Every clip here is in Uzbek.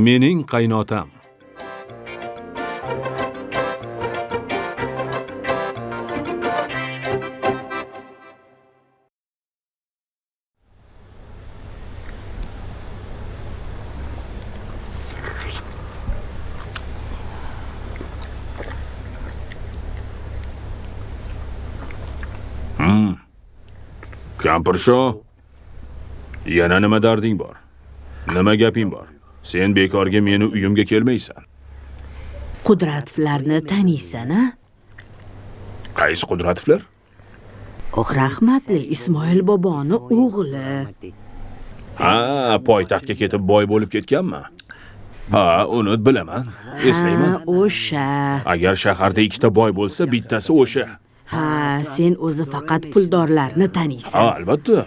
Mening qaynotam. Kampirsho, yana nima darding bor? Nima gaping bor? Sen bekorga meni uyimga kelmaysan. Qudratovlarni taniysan, a? Qaysi Qudratovlar? Rahmatli Ismoil boboni o'g'li. Ha, poytaxtga ketib boy bo'lib ketganmi? Ha, uni bilaman, eslayman. Ha, o'sha. Agar shaharda ikkita boy bo'lsa, bittasi o'sha. Ha, sen o'zi faqat puldorlarni taniysan. Ha, albatta.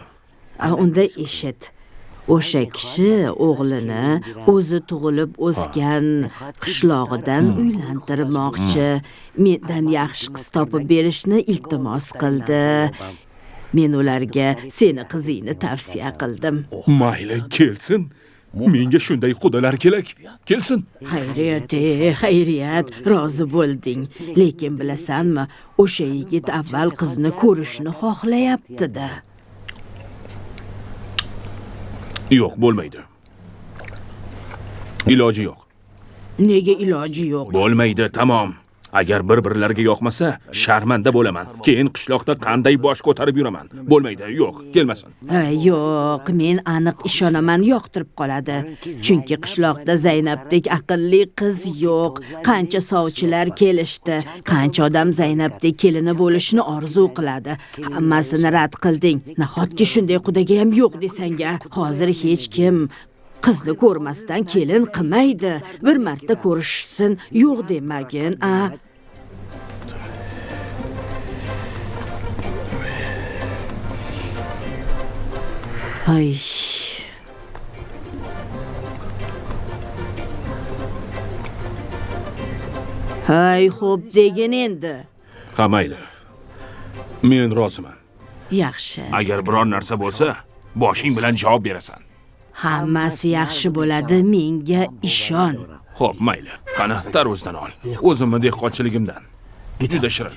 Unda eshit. O'sha kishi o'g'lini o'zi tug'ilib o'sgan qishlog'idan uylantirmoqchi. Mendan yaxshi qiz topib berishni iltimos qildi. Men ularga seni qizingni tavsiya qildim. Mayli, kelsin. Menga shunday qudalar kerak. Kelsin. Xayriyat, xayriyat, rozi bo'lding. Lekin bilasanmi, o'sha yigit avval qizni ko'rishni xohlayapti-da. Yo'q, bo'lmaydi. Iloji yo'q. Nega iloji yo'q? Bo'lmaydi, tamom. Agar bir-birlariga yoqmasa, sharmanda bo'laman. Keyin qishloqda qanday bosh ko'tarib yuraman? Bo'lmaydi, yo'q, kelmasin. Yo'q, men aniq ishonaman, yoqtirib qoladi. Chunki qishloqda Zaynabdek aqlli qiz yo'q. Qancha sovchilar kelishdi, qancha odam Zaynabdek kelini bo'lishni orzu qiladi. Hammasini rad qilding. Nahotki shunday qudaga ham yo'q desang-a? Hozir hech kim qizni ko'rmasdan kelin qilmaydi. Bir marta ko'rishsin, yo'q demagin, a? Ay. Hay, xo'p degin endi. Ha, mayli. Men roziman. Yaxshi. Agar biror narsa bo'lsa, boshing bilan javob berasan. Hammasi yaxshi bo'ladi, menga ishon. Xo'p, mayli. Qani, tarvuzdan ol. O'zimni dehqonchiligimdan. Juda shirin.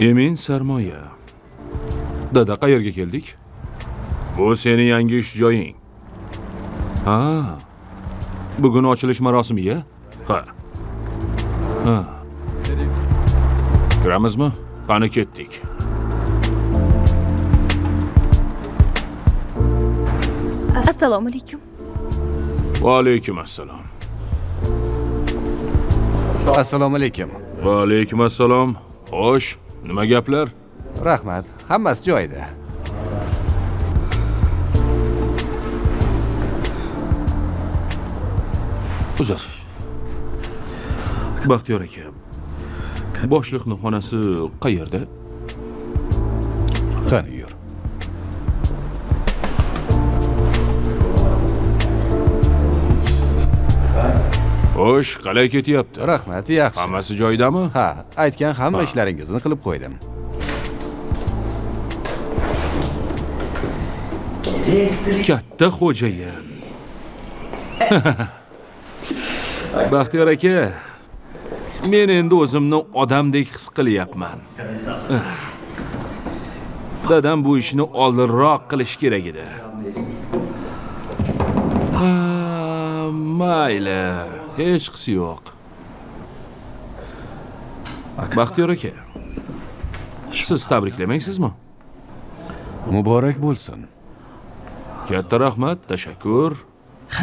Emin sarmoya. Dada, qayerga keldik? Bu seni yangi ish joying. Ha. Bugun ochilish marosimi-ya? Ha. Ha. Kiramizmi? Qani ketdik. Assalomu alaykum. Va alaykum assalom. Assalomu alaykum. Va alaykum assalom. Xo'sh, nima gaplar? Rahmat, hammasi joyida. Uzr. Baxtiyor aka, boshliqning xonasi qayerda? Qani yur. Xo'sh, qalay ketyapti? Rahmat, yaxshi. Hammasi joyidami? Ha, aytgan hamma ishlaringizni qilib qo'ydim. Katta xo'jayin. Baxtiyor aka, men endi o'zimni odamdek his qilyapman. Dadam bu ishni oldinroq qilish kerak edi. Ha, mayli, hech qisi yo'q. Baxtiyor aka, siz tabriklamaysizmi? Muborak bo'lsin. Katta rahmat, tashakkur.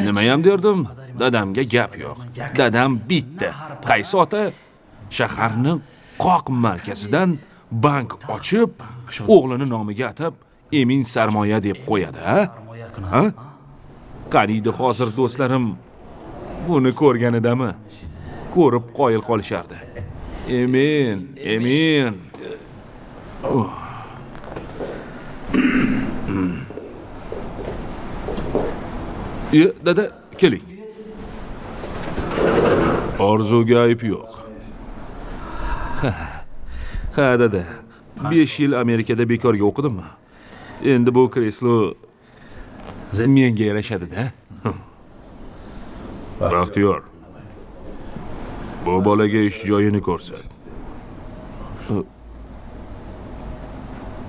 Nimayam derdim? Dadamga gap yo'q. Dadam bitta. Qaysi ota shaharni qoq markazidan bank ochib, o'g'lini nomiga atab Emin sarmoya deb qo'yadi, ha? Ha? Qaniydi hozir do'stlarim buni ko'rganidami? Ko'rib qoyil qolishardi. Emin, Emin. Dada, keling. Orzuga ayb yo'q. Ha dada, 5 yil Amerikada bekorga o'qidimmi? Endi bu kreslo menga yarashadi-da. Baxtiyor, bu bolaga ish joyini ko'rsat.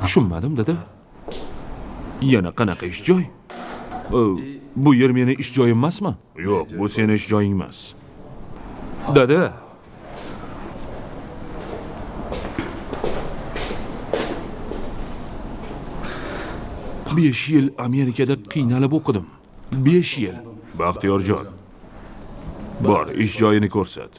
Tushunmadim dada. Yana qanaqa ish joy? Bu yer meni ish joyim emasmi? Yo'q, bu seni ish joying emas. Dada. 5 yil Amerikada qiynalib o'qidim. 5 yil. Baxtiyorjon, bor, ish joyini ko'rsat.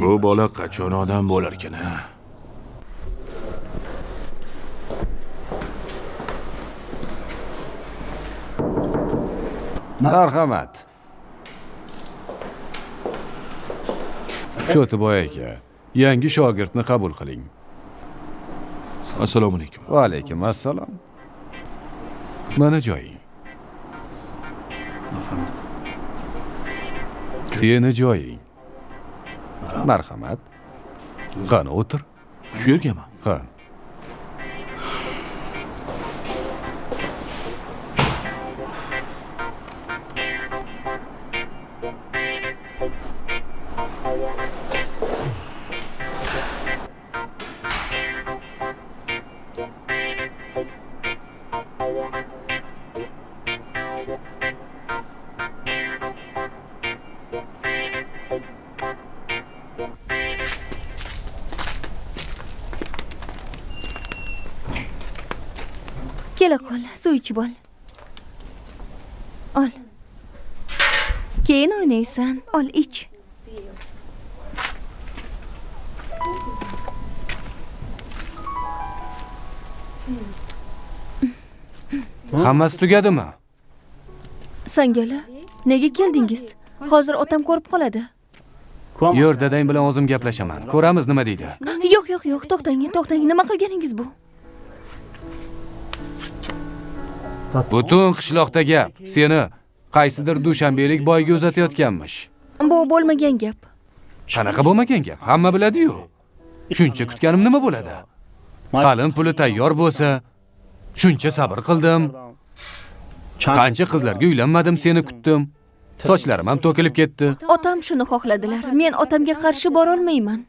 Bu bola qachon odam bo'larkan, ha? Marhamat. Cho'tiboy aka, yangi shogirdni qabul qiling. Assalomu alaykum. Va alaykum assalom. Mana joying. Seni joying. Marhamat. Qani o'tir. Shu yergami? Ha. Kela qol, suv ichib ol. Ol. Keyin o'ynaysan. Ol, ich. Hammasi tugadimi? Sangala, nega keldingiz? Hozir otam ko'rib qoladi. Yur, dadang bilan o'zim gaplashaman. Ko'ramiz nima deydi. Yo'q, yo'q, yo'q, to'xtang, to'xtang. Nima qilganingiz bu? Butun qishloqda gap. Seni qaysidir dushanbelik boyga uzatayotganmish. Bu bo'lmagan gap. Qanaqa bo'lmagan gap? Hamma biladi-yu. Shuncha kutganim nima bo'ladi? Qalin puli tayyor bo'lsa, shuncha sabr qildim. Qancha qizlarga uylanmadim, seni kutdim. Sochlarim ham to'kilib ketdi. Otam shuni xohladilar. Men otamga qarshi bora olmayman.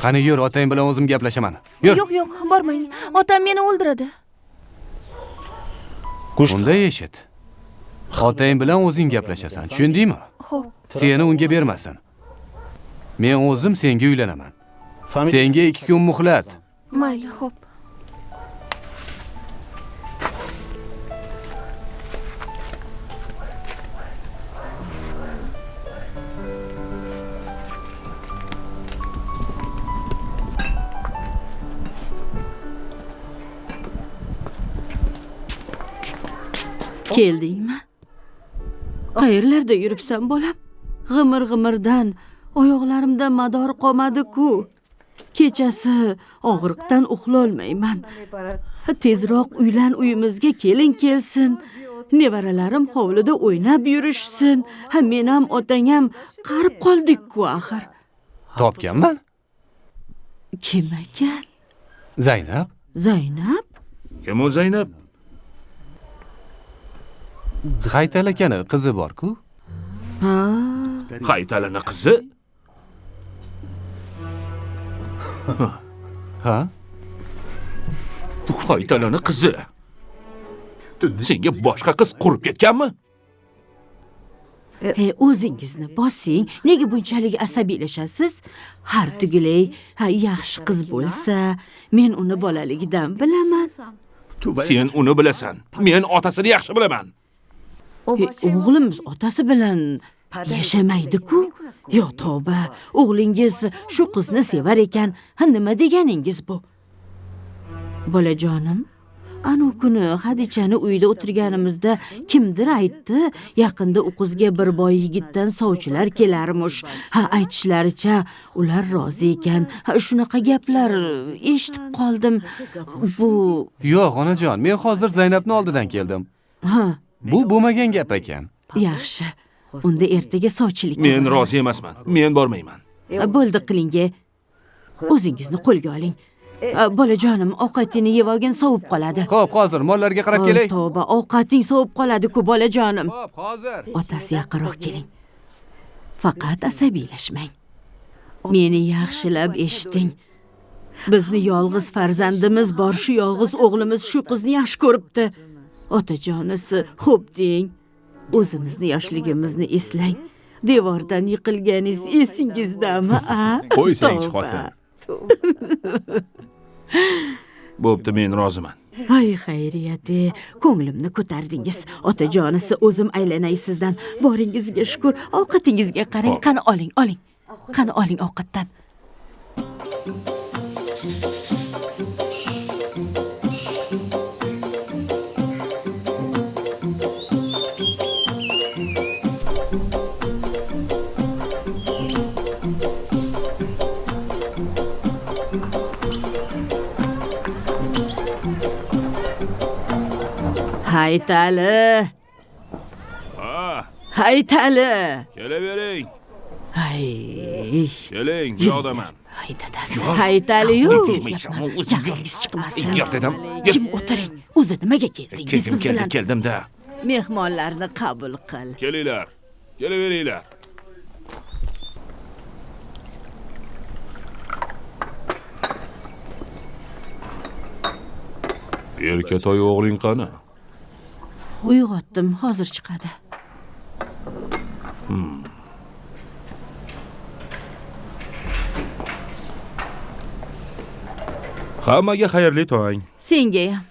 Qani yur, otang bilan o'zim gaplashaman. Yur. Yo'q, yo'q, bormang. Otam meni o'ldiradi. Unda eshit. Otang bilan o'zing gaplashasan, tushundingmi? Xo'p. Seni unga bermasin. Men o'zim senga uylanaman. Senga 2 kun muhlat. Mayli, xo'p. Keldingmi? Qayerlarda yuribsan bolam? G'imir-g'imirdan oyoqlarimda mador qolmadi-ku. Kechasi og'riqdan uxlolmayman. Tezroq uylan, uyimizga kelin kelsin. Nevaralarim hovlida o'ynab yurishsin. Ha, men ham otang ham qarib qoldik-ku axir. Topganman. Kim ekan? Zaynab. Zaynab? Kim u Zaynab? Haytal akani qizi bor-ku. Ha. Haytalani qizi? Ha? Haytalani qizi. Senga boshqa qiz qurib ketganmi? O'zingizni bosing. Nega bunchalik asabiylashasiz? Har tugilay, ha, yaxshi qiz bo'lsa, men uni bolaligidan bilaman. Sen uni bilasan. Men otasini yaxshi bilaman. O'g'limiz otasi bilan yashamaydi-ku. Yo tavba, o'g'lingiz shu qizni sevar ekan. Ha, nima deganingiz bu? Bolajonim, Anu kuni Hadichani uyida o'tirganimizda kimdir aytdi, yaqinda u qizga bir boy yigitdan sovchilar kelarmish. Ha, aytishlaricha ular rozi ekan. Ha, shunaqa gaplar eshitib qoldim. Bu Yo'q, onajon, men hozir Zaynabni oldidan keldim. Ha, Bu bo'lmagan gap ekan. Yaxshi. Unda ertaga sovchilikka Men boramiz. rozi emasman. Men bormayman. Bo'ldi qilinga. O'zingizni qo'lga oling. Bolajonim, ovqatingni yeb olgin, sovib qoladi. Xo'p, hozir mollarga qarab kelay. Tavba, ovqating sovib qoladi-ku, bolajonim. Xo'p, hozir. Otasi, yaqinroq keling. Faqat asabiylashmang. Meni yaxshilab eshiting. Bizni yolg'iz farzandimiz bor, shu yolg'iz o'g'limiz shu qizni yaxshi ko'ribdi. Otajonisi, xo'p deng. O'zimizni yoshligimizni eslang. Devordan yiqilganingiz esingizdami, a? Qo'ysangchi, xotin. Bo'pti, men roziman. Ay, xayriyat, ko'nglimni ko'tardingiz. Otajonisi, o'zim aylanay sizdan. Boringizga shukr. Ovqatingizga qarang. Qani oling, oling. Qani oling ovqatdan. Haytali. Haytali. Kelavering. Ay. Keling, bu yoqdaman. Hay dadasi. Haytali yo'q. Jahlingiz chiqmasin. Yer dedim. Jim o'tiring. O'zi nimaga keldingiz biz bilan? Keldim-da. Mehmonlarni qabul qil. Kelinglar. Kelaveringlar. Erkatoy o'g'ling qani? Uyg'otdim, hozir chiqadi. Hammaga xayrli tong. Senga ham.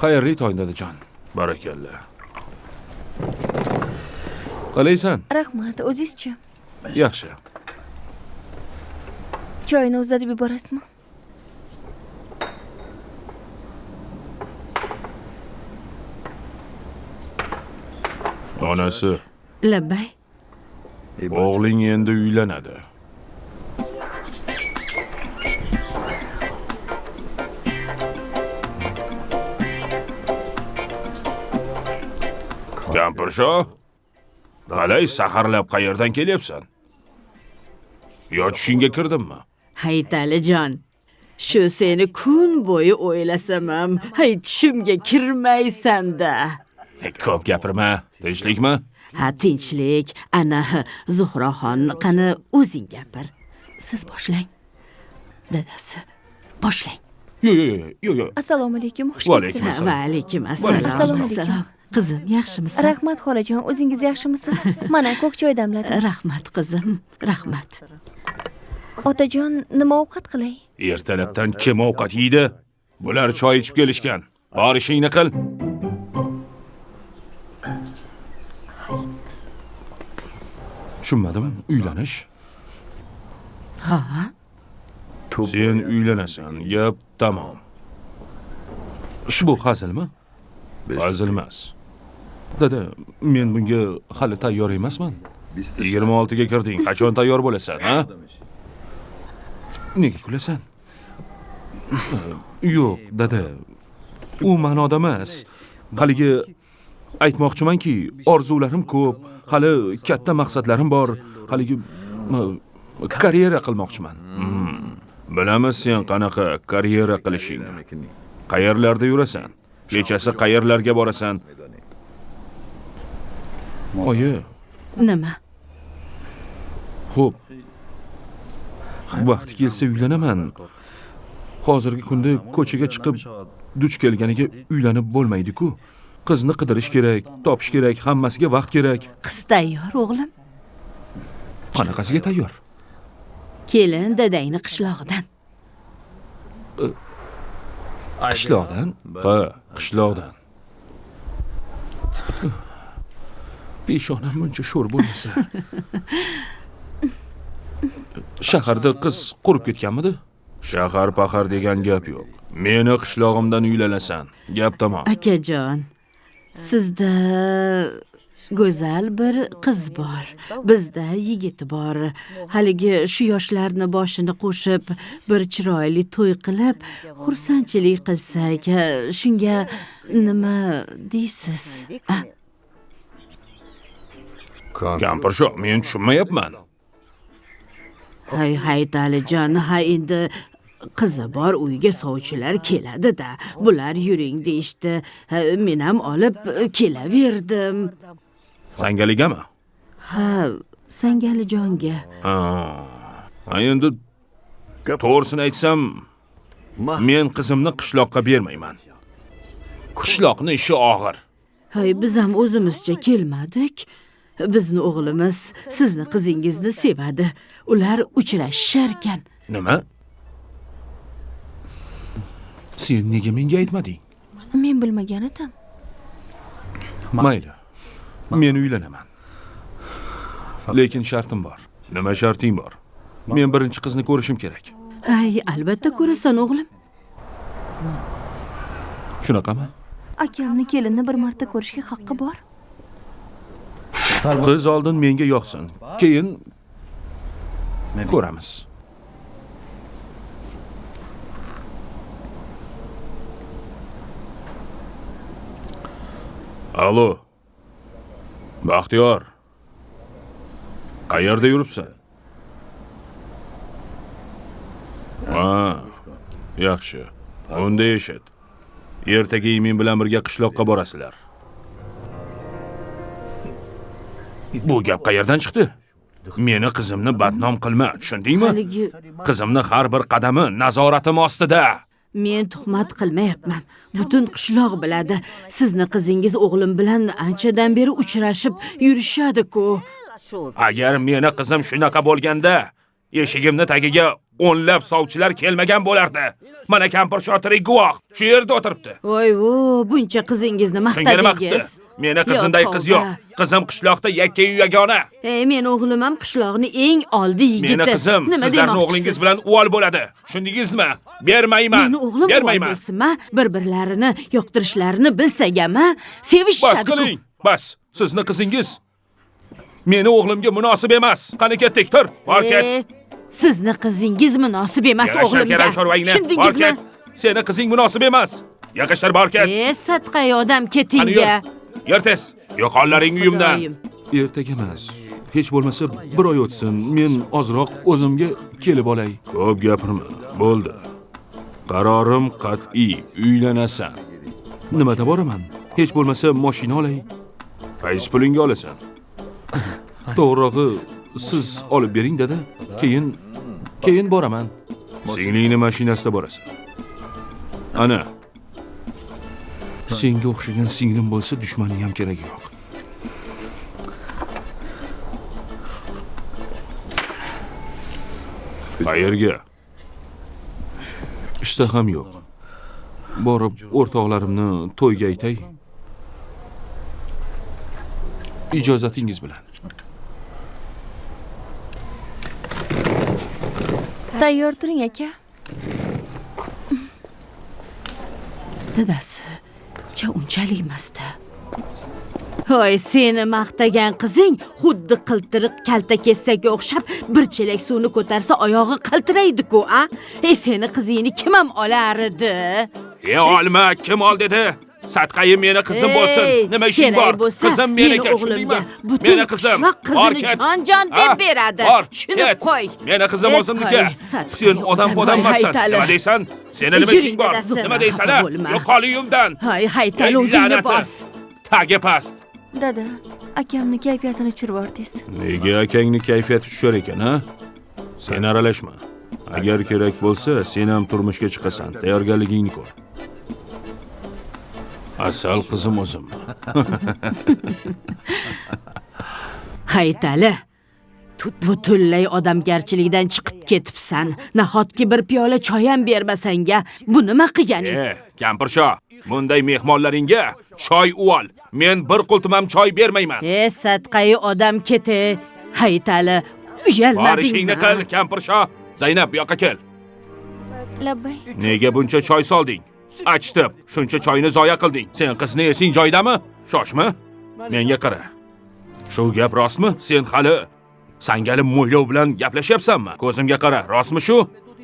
Xayrli tong, dadajon. Barakalla. Qalaysan? Rahmat, o'zingizchi? Yaxshi. Choyni uzatib yuborasizmi? Onasi. Labbay. O'g'ling endi uylanadi. Kampirshoh, qalay saharlab qayerdan kelyapsan? Yo tushingga kirdimmi? Haytalijon, shu seni kun bo'yi o'ylasam ham, hay tushimga kirmaysan-da. Ko'p gapirma, tinchlikmi? Ha, tinchlik. Ana, Zuhraxon, qani o'zing gapir. Siz boshlang. Dadasi, boshlang. Yo'q. Assalomu alaykum, xush kelibsiz. Va alaykum assalom. Qizim, yaxshimisiz? Rahmat xolajon, o'zingiz yaxshimisiz? Mana ko'k choy damladim. Rahmat qizim, rahmat. Otajon, nima ovqat qilay? Ertalabdan kim ovqat yeydi? Bular choy ichib kelishgan. Bor ishingni qil. Tushunmadim, uylanish? Ha? Sen uylanasan, gap tamom. Bu hazilmi? Hazil emas. Dada, men bunga hali tayyor emasman. 26 ga kirding, qachon tayyor bo'lasan, ha? Nega kulasan? Yo'q, dada. U ma'noda emas. Haligi aytmoqchimanki, orzularim ko'p, hali katta maqsadlarim bor, haligi karyera qilmoqchiman. Bilamiz sen qanaqa karyera qilishingni. Qayerlarda yurasan? Kechasi qayerlarga borasan? Oyi. Nima? Xo'p. Vaqti kelsa uylanaman. Hozirgi kunda ko'chaga chiqib duch kelganiga uylanib bo'lmaydi-ku. Qizni qidirish kerak, topish kerak, hammasiga vaqt kerak. Qiz tayyor, o'g'lim. Qanaqasiga tayyor? Kelin dadangni qishlog'idan. Qishloqdan? Ha, qishloqdan. Peshonam buncha sho'r bo'lmasa. Shaharda qiz qurib ketganmidi? Shahar pahar degan gap yo'q. Meni qishlog'imdan uylanasan. Gap tamom. Akajon, sizda go'zal bir qiz bor. Bizda yigit bor. Haligi shu yoshlarni boshini qo'shib, bir chiroyli to'y qilib, xursandchilik qilsak, shunga nima deysiz? Kampir shu, men tushunmayapman. Hay, Hayitalijon, ha endi qizi bor uyga sovchilar keladi-da. Bular yuring deyishdi. Men ham olib kelaverdim. Sangaligami? Ha, Sangalijonga. Ha, endi to'g'risini aytsam, men qizimni qishloqqa bermayman. Qishloqni ishi og'ir. Hay, biz ham o'zimizcha kelmadik. Bizni o'g'limiz sizni qizingizni sevadi. Ular uchrashishar ekan. Nima? Sen nega menga aytmading? Men bilmagan edim. Mayli. Men uylanaman. Lekin shartim bor. Nima sharting bor? Men birinchi qizni ko'rishim kerak. Ay, albatta ko'rasan o'g'lim. Shunaqami? Akamni kelinni bir marta ko'rishga haqqi bor. Qiz oldin menga yoqsin, keyin ko'ramiz. Alo. Baxtiyor. Qayerda yuribsan? Ha, yaxshi. Unda eshit. Ertaga men bilan birga qishloqqa borasizlar. Bu gap qayerdan chiqdi? Meni qizimni badnom qilma, tushundingmi? Qizimni har bir qadami nazoratim ostida. Men tuhmat qilmayapman. Butun qishloq biladi. Sizni qizingiz o'g'lim bilan anchadan beri uchrashib yurishadi-ku. Agar meni qizim shunaqa bo'lganda, eshigimni tagiga o'nlab sovchilar kelmagan bo'lardi. Mana kampir shotirik guvoh shu yerda o'tiribdi. Voy-vo, buncha qizingizni maqtadingiz. Meni qizimday qiz yo'q. Qizim qishloqda yakkayu yagona. Men o'g'lim ham qishloqni eng oldi yigiti. Meni qizim sizlarning o'g'lingiz bilan uvol bo'ladi. Tushundingizmi? Bermayman. Meni o'g'lim uvol bo'lsinmi? Bir-birlarini yoqtirishlarini bilsagam-a, sevishishadi. Bas qiling. Bas. Sizni qizingiz meni o'g'limga munosib emas. Qani ketdik, tur. Bor ket. Sizni qizingiz munosib emas o'g'limga. Tushundingizmi? Seni qizing munosib emas. Yig'ishtir, bor ket. Sadqay odam ketingga. Yur tez. Yo'qollaring uyimdan. Ertaga emas. Hech bo'lmasa bir oy o'tsin. Men ozroq o'zimga kelib olay. Ko'p gapirma. Bo'ldi. Qarorim qat'iy. Uylanasan. Nimada boraman? Hech bo'lmasa mashina olay. Qaysi pulingga olasan? To'g'rog'i siz olib bering dada. Keyin boraman. Singlingni mashinasida borasan. Ana. Senga o'xshagan singlim bo'lsa, dushmanning ham keragi yo'q. Qayerga? Ishtaham yo'q. Borib o'rtoqlarimni to'yga aytay. Ijozatingiz bilan. Tayyor turing aka. Dadasi, unchalik emasdi. Hoy, seni maqtagan qizing xuddi qiltiriq kalta kessaga o'xshab bir chelak suvni ko'tarsa oyog'i qaltiraydi-ku, a? Seni qizingni kim ham olar edi? Olma, kim ol dedi? Sadqayim meni qizim bo'lsin. Nima ishing bor? Qizim meniki, tushundingmi? Meni qizim. Qizini jon-jon deb beradi. Tushunib qo'y. Meni qizim o'zimniki. Sen odam emassan. Nima deysan? Seni nima ishing bor? Nima deysan? Yo'qol uyimdan. Hay, haytal o'zingni bos. Tagi past. Dada, akamni kayfiyatini tushirib yubordingiz. Nega akangni kayfiyati tushar ekan, ha? Sen aralashma. Agar kerak bo'lsa, sen ham turmushga chiqasan. Tayyorgarligingni ko'r. Asal qizim o'zim. Haytali, butunlay odamgarchilikdan chiqib ketibsan. Nahotki bir piyola choy ham bermasang-a? Bu nima qilganing? Kampirsho, bunday mehmonlaringga choy uvol. Men bir qultum ham choy bermayman. Sadqayi odam kete. Haytali, uyalmadingmi? Bor ishingni qil, Kampirsho. Zaynab, bu yoqqa kel. Labbay. Nega buncha choy solding? Achitib, shuncha choyni zoya qilding. Sen qizni esing joyidami? Shoshma. Menga qara. Shu gap rostmi? Sen hali sangali mo'ylov bilan gaplashyapsanmi? Ko'zimga qara, rostmi shu?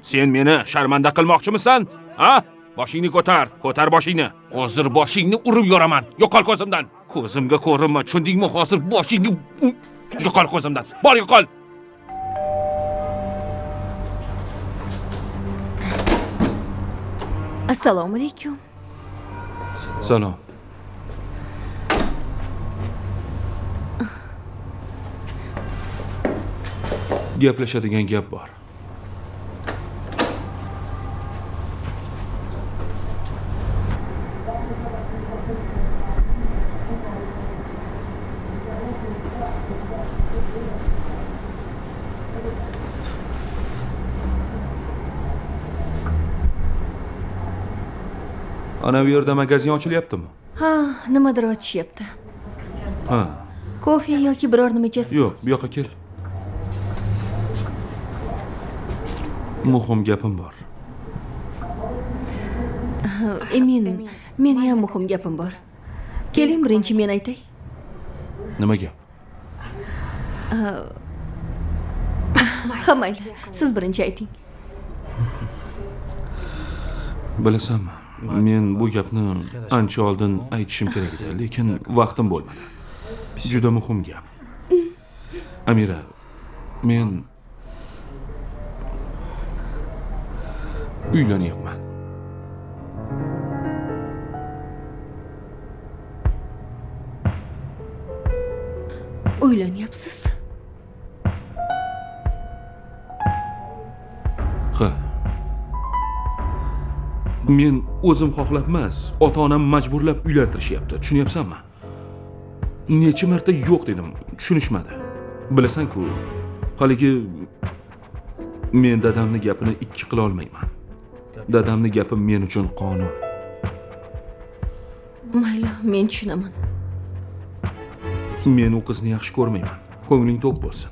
Sen meni sharmanda qilmoqchimisan? Ha? Boshingni ko'tar, ko'tar boshingni. Hozir boshingni urib yoraman. Yo'qol ko'zimdan. Ko'zimga ko'rinma, tushundingmi? Hozir boshingni yo'qol ko'zimdan. Bor yo'qol. Assalomu alaykum. Salom. Gaplashadigan gap bor. Ana bu yerda magazin ochilyaptimi? Ha, nimadir ochishyapti. Ha. Kofe yoki biror nima ichasiz? Yo'q, bu yoqqa kel. Muhim gapim bor. Emin, meni ham muhim gapim bor. Keling, birinchi men aytay. Nima gap? Ha, mayli, siz birinchi ayting. Bilasanmi, men bu gapni ancha oldin aytishim kerak edi, lekin vaqtim bo'lmadi. Juda muhim gap. Amira, men uylanyapman. Uylanyapsiz? Ha. Men o'zim xohlab emas, ota-onam majburlab uylantirishyapti. Tushunyapsanmi? Necha marta yo'q dedim, tushunishmadi. Bilasan-ku, haligi men dadamning gapini ikki qila olmayman. Dadamning gapi men uchun qonun. Mayli, men tushunaman. Men u qizni yaxshi ko'rmayman. Ko'ngling to'q bo'lsin.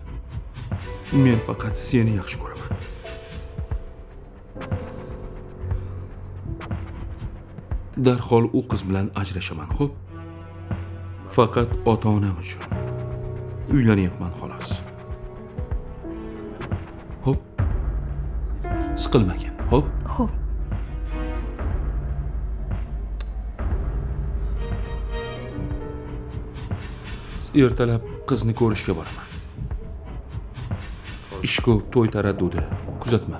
Men faqat seni yaxshi ko'raman. Darhol u qiz bilan ajrashaman, xo'p? Faqat ota-onam uchun uylanyapman xolos. Xo'p? Siqilmagin, xo'p? Xo'p. Ertalab qizni ko'rishga boraman. Ish ko'p, to'y taraddudi. Kuzatma.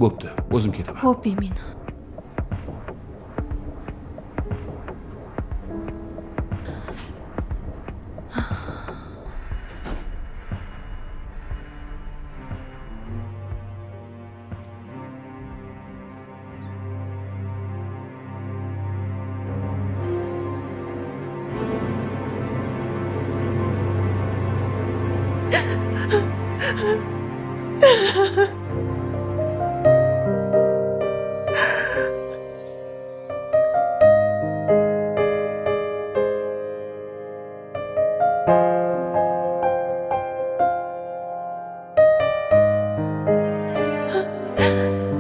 Bo'pti, o'zim ketaman. Xo'p, Emin.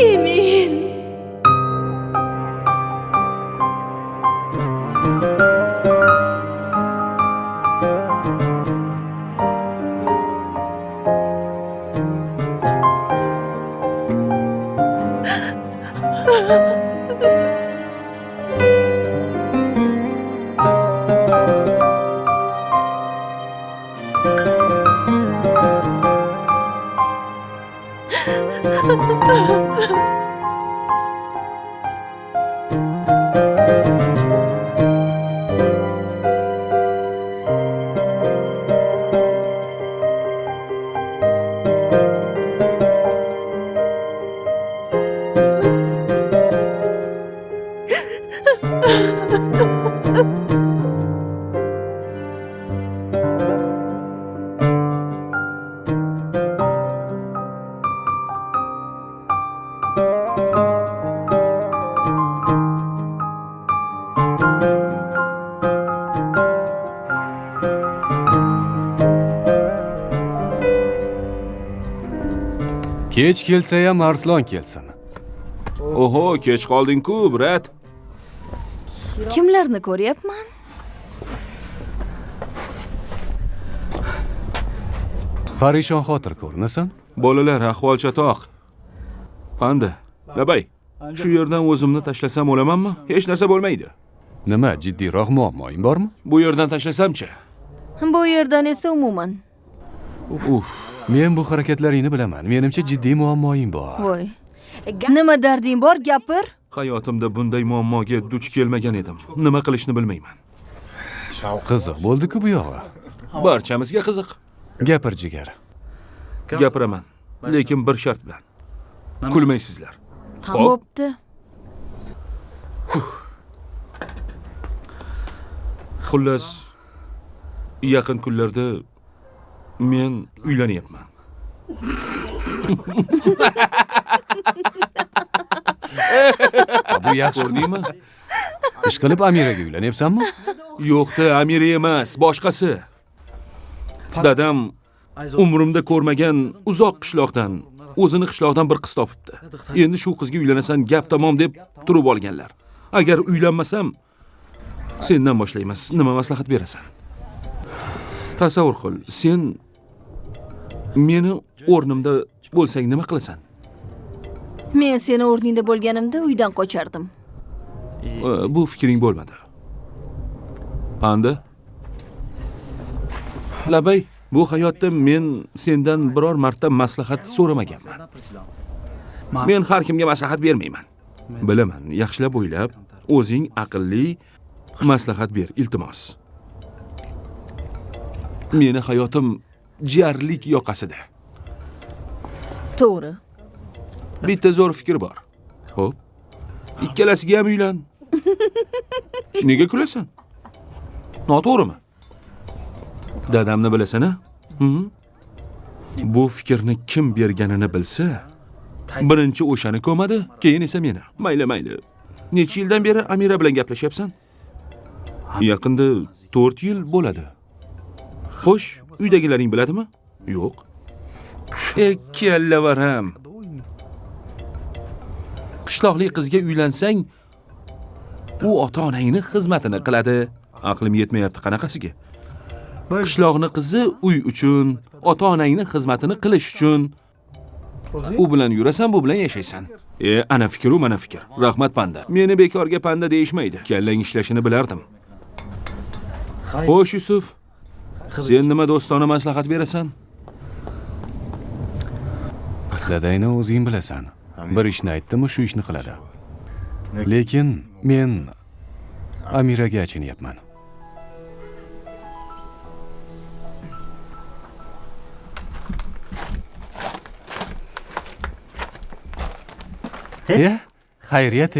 Emin. Kech kelsa ham Arslon kelsin. Oho, kech qolding-ku, brat. Kimlarni ko'ryapman? Parishon xotir ko'rinasan. Bolalar, ahvol chatoq. Panda, labay. Shu yerdan o'zimni tashlasam o'lamanmi? Hech narsa bo'lmaydi. Nima, jiddiyroq muammoing bormi? Bu yerdan tashlasam-chi? Bu yerdan esa umuman. Uf, Men bu harakatlaringni bilaman. Menimcha jiddiy muammoing bor. Voy. Nima darding bor, gapir. Hayotimda bunday muammoga duch kelmagan edim. Nima qilishni bilmayman. Qiziq bo'ldi-ku bu yog'i. Barchamizga qiziq. Gapir jigar. Gapiraman, lekin bir shart bilan. Kulmaysizlar. Xo'p. Bo'pti. Xullas, yaqin kunlarda men uylanyapman. Bu yaxshi. Ko'rdingmi? Ish qilib Amiraga uylanyapsanmi? Yo'q-da, Amira emas, boshqasi. Dadam umrimda ko'rmagan uzoq qishloqdan, o'zini qishloqdan bir qiz topibdi. Endi shu qizga uylanasan, gap tamom deb turib olganlar. Agar uylanmasam, sendan boshlaymiz. Nima maslahat berasan? Tasavvur qil, sen meni o'rnimda bo'lsang nima qilasan? Men seni o'rningda bo'lganimda uydan qochardim. Bu fikring bo'lmadi. Panda? Labay, bu hayotda men sendan biror marta maslahat so'ramaganman. Men har kimga maslahat bermayman. Bilaman, yaxshilab o'ylab, o'zing aqlli maslahat ber, iltimos. Meni hayotim jarlik yoqasida. To'g'ri. Bitta zo'r fikr bor. Xo'p. Ikkalasiga ham uylan. Nega kulasan? Noto'g'rimi? Dadamni bilasan-a? Bu fikrni kim berganini bilsa, birinchi o'shani ko'madi, keyin esa meni. Mayli, mayli. Necha yildan beri Amira bilan gaplashyapsan? Yaqinda 4 yil bo'ladi. Xo'sh, uydagilaring biladimi? Yo'q. Kallavaram. Qishloqli qizga uylansang, u ota-onangni xizmatini qiladi. Aqlim yetmayapti qanaqasiga. Qishloqni qizi uy uchun, ota-onangni xizmatini qilish uchun. U bilan yurasan, bu bilan yashaysan. Ana fikr u, mana fikr. Rahmat panda. Meni bekorga panda deyishmaydi. Kallang ishlashini bilardim. Xo'sh Yusuf, sen nima do'stona maslahat berasan? Dadangni o'zing bilasan. Bir ishni aytdimi, shu ishni qiladi. Lekin men Amiraga achinyapman. Xayriyat,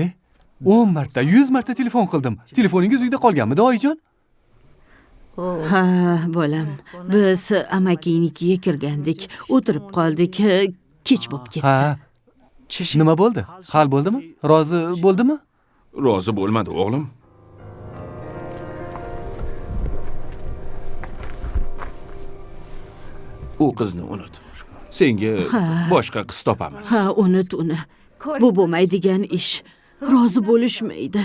10 marta, 100 marta telefon qildim. Telefoningiz uyda qolganmidi, oyijon? Ha, bolam, biz amakingnikiga kirgandik, o'tirib qoldik, kech bo'lib ketdi. Ha. Nima bo'ldi? Hal bo'ldimi? Rozi bo'ldimi? Rozi bo'lmadi, o'g'lim. U qizni unut. Senga boshqa qiz topamiz. Ha, unut uni. Bu bo'lmaydigan ish. Rozi bo'lishmaydi.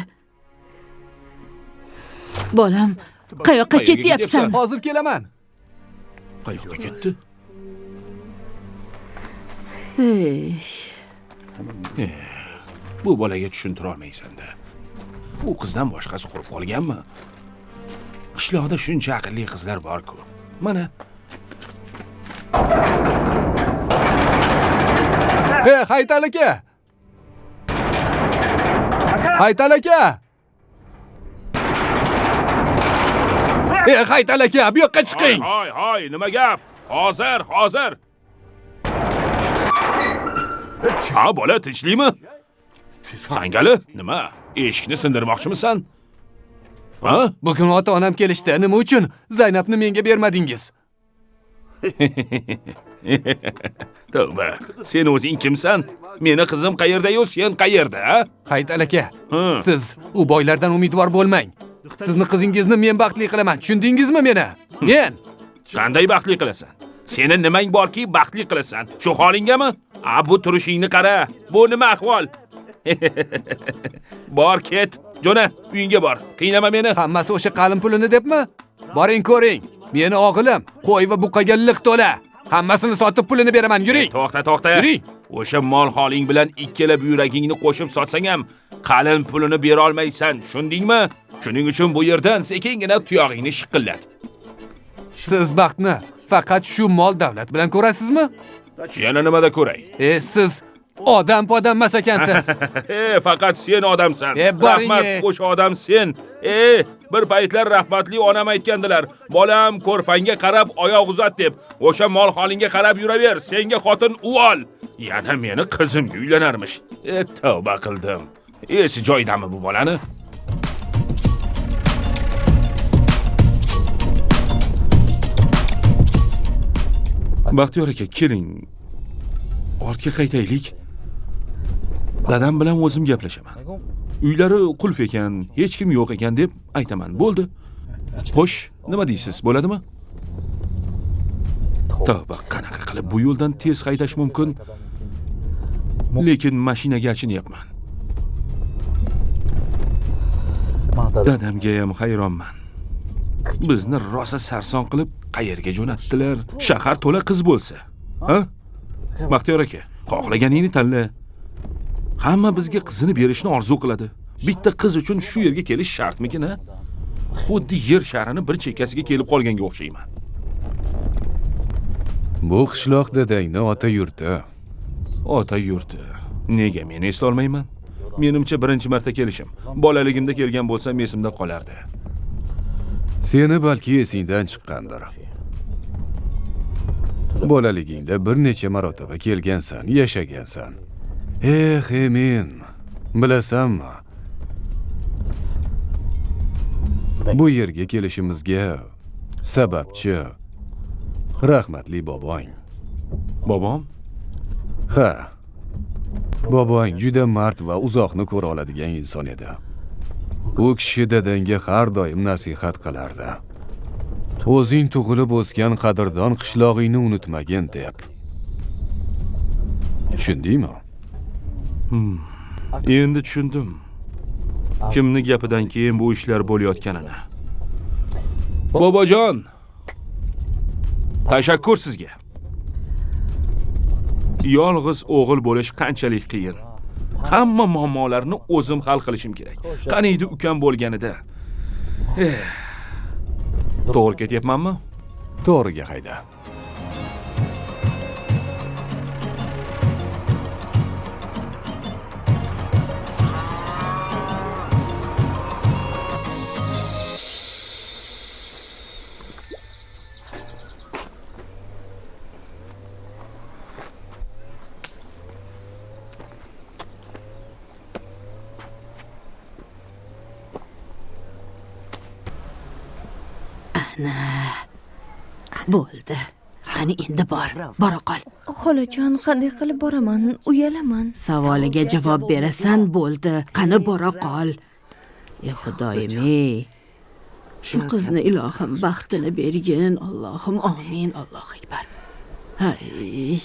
Bolam, qayoqqa ketyapsan? Hozir kelaman. Qayoqqa ketdi? Bu bolaga tushuntira olmaysan-da. U qizdan boshqasi qurib qolganmi? Qishloqda shuncha aqlli qizlar bor-ku. Mana. Haytal aka! Haytal aka! Haytal aka, bu yoqqa chiqing. Hoy, hoy, nima gap? Hozir, hozir. Ha, bola, tinchlikmi? Sangali, nima? Eshikni sindirmoqchimisan? Ha? Bugun ota-onam kelishdi. Nima uchun Zaynabni menga bermadingiz? Tavba, sen o'zing kimsan? Meni qizim qayerda-yu, sen qayerda, ha? Haytal aka, siz u boylardan umidvor bo'lmang. Sizni qizingizni men baxtli qilaman. Tushundingizmi meni? Men. Qanday baxtli qilasan? Seni nimang borki baxtli qilasan? Shu holingami? A, bu turishingni qara. Bu nima ahvol? Bor ket, jo'na, uyingga bor. Qiynama meni. Hammasi o'sha qalin pulini debmi? Boring ko'ring. Meni o'g'lim qo'y va buqaga liq to'la. Hammasini sotib pulini beraman, yuring. To'xta, to'xta. Yuring. O'sha mol holing bilan ikkala buyragingni qo'shib sotsang ham qalin pulini bera olmaysan, tushundingmi? Shuning uchun bu yerdan sekingina tuyog'ingni shiqillat. Siz baxtni faqat shu mol davlat bilan ko'rasizmi? Yana nimada ko'ray? Siz odam podam emas ekansiz. Faqat sen odamsan. Boring, Rahmat, o'sha odam sen. Bir paytlar rahmatli onam aytgandilar, bolam ko'rpangga qarab oyoq uzat deb. O'sha mol holingga qarab yuraver, senga xotin uvol. Yana meni qizimga uylanarmish. Tavba qildim. Esi joyidami bu bolani? Baxtiyor aka, keling. Ortga qaytaylik. Dadam bilan o'zim gaplashaman. Uylari qulf ekan, hech kim yo'q ekan deb aytaman. Bo'ldi. Xo'sh, nima deysiz, bo'ladimi? Tavba, qanaqa qilib bu yo'ldan tez haydash mumkin? Lekin mashinaga achinyapman. Dadamga ham hayronman. Bizni rosa sarson qilib qayerga jo'natdilar? Shahar to'la qiz bo'lsa. Ha? Baxtiyor aka, xohlaganingni tanla. Hamma bizga qizini berishni orzu qiladi. Bitta qiz uchun shu yerga kelish shartmikin, ha? Xuddi yer sharini bir chekkasiga kelib qolganga o'xshayman. Bu qishloq dadangni ota yurti. Ota yurti. Nega men eslolmayman? Menimcha birinchi marta kelishim. Bolaligimda kelgan bo'lsam esimda qolardi. Seni balki esingdan chiqqandir. Bolaligingda bir necha marotaba kelgansan, yashagansan. Emin, bilasanmi? Bu yerga kelishimizga sababchi rahmatli bobong. Bobom? Ha. Bobong juda mard va uzoqni ko'ra oladigan inson edi. U kishi dadangga har doim nasihat qilardi. O'zing tug'ilib o'sgan qadrdon qishlog'ingni unutmagin deb. Tushundingmi? Endi tushundim. Kimni gapidan keyin bu ishlar bo'layotganini. Bobojon, tashakkur sizga. Yolg'iz o'g'il bo'lish qanchalik qiyin. Hamma muammolarni o'zim hal qilishim kerak. Qaniydi ukam bo'lganida. To'g'ri ketyapmanmi? To'g'riga hayda. Bo'ldi. Qani endi bor. Bora qol. Xolajon, qanday qilib boraman? Uyalaman. Savoliga javob berasan, bo'ldi. Qani bora qol. Ey Xudoyim, ey. Shu qizni ilohim baxtini bergin. Allohim, amin. Allohu akbar. Hay.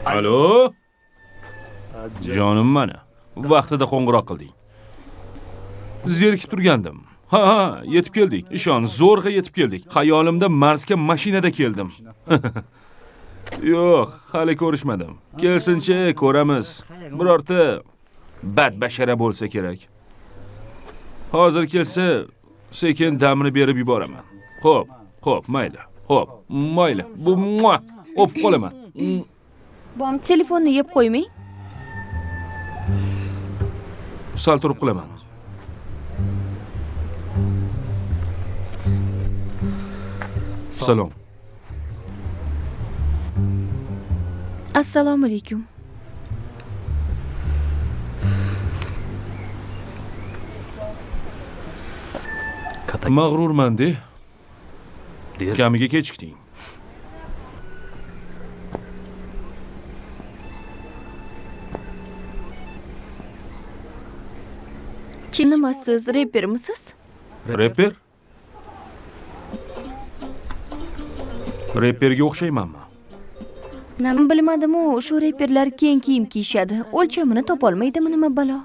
Alo? Jonim mana. Vaqtida qo'ng'iroq qilding. Zerikib turgandim. Ha, yetib keldik. Ishon, zo'rg'a yetib keldik. Xayolimda Marsga mashinada keldim. Yo'q, hali ko'rishmadim. Kelsinchi, ko'ramiz. Birorta badbashara bo'lsa kerak. Hozir kelsa, sekin damini berib yuboraman. Xo'p, xo'p, mayli. Xo'p, mayli. Bu o'pib qolaman. Telefonni yeb qo'ymang. Sal turib qilaman. Salom. Assalomu alaykum. Mag'rurman de. Kamiga kechikding. Nima siz repermisiz? Reper? Reperga o'xshaymanmi? Bilmadim-u, shu reperlar keng kiyim kiyishadi. O'lchamini topolmaydimi nima balo?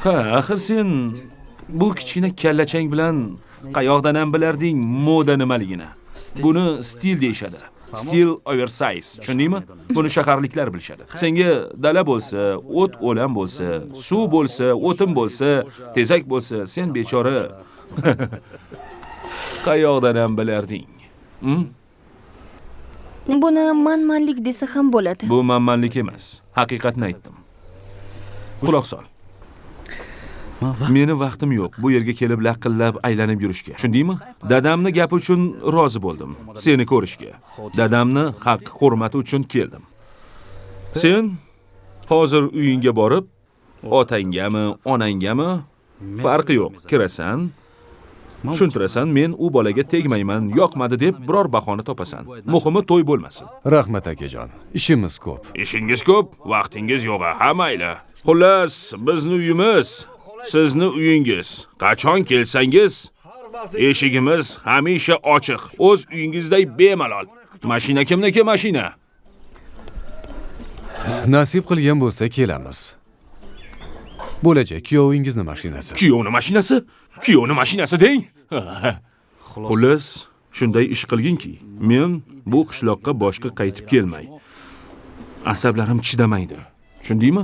Ha, axir sen bu kichkina kallachang bilan qayoqdan ham bilarding moda nimaligini? Buni stil deyishadi. Stil oversize, tushundingmi? Buni shaharliklar bilishadi. Senga dala bo'lsa, o't o'lan bo'lsa, suv bo'lsa, o'tin bo'lsa, tezak bo'lsa, sen bechora qayoqdan ham bilarding? Buni manmanlik desa ham bo'ladi. Bu manmanlik emas, haqiqatni aytdim. Quloq sol. Meni vaqtim yo'q bu yerga kelib laqillab aylanib yurishga. Tushundingmi? Dadamni gapi uchun rozi bo'ldim seni ko'rishga. Dadamni haq hurmati uchun keldim. Sen hozir uyingga borib, otangami, onangami farqi yo'q, kirasan, tushuntirasan, men u bolaga tegmayman, yoqmadi deb biror bahona topasan. Muhimi to'y bo'lmasin. Rahmat akajon, ishimiz ko'p. Ishingiz ko'p, vaqtingiz yo'q, ha mayli. Xullas, bizni uyimiz, sizni uyingiz. Qachon kelsangiz, eshigimiz hamisha ochiq. O'z uyingizday bemalol. Mashina kimniki mashina? Nasib qilgan bo'lsa kelamiz. Bo'lajak kuyovingizni mashinasi. Kuyovni mashinasi? Kuyovni mashinasi deng. Xullas, shunday ish qilginki, men bu qishloqqa boshqa qaytib kelmay. Asablarim chidamaydi. Tushundingmi?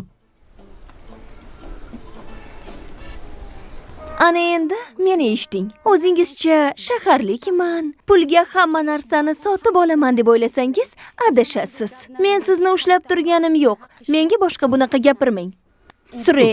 Ana endi meni eshiting. O'zingizcha shaharlikman, pulga hamma narsani sotib olaman deb o'ylasangiz, adashasiz. Men sizni ushlab turganim yo'q. Menga boshqa bunaqa gapirmang. Sure.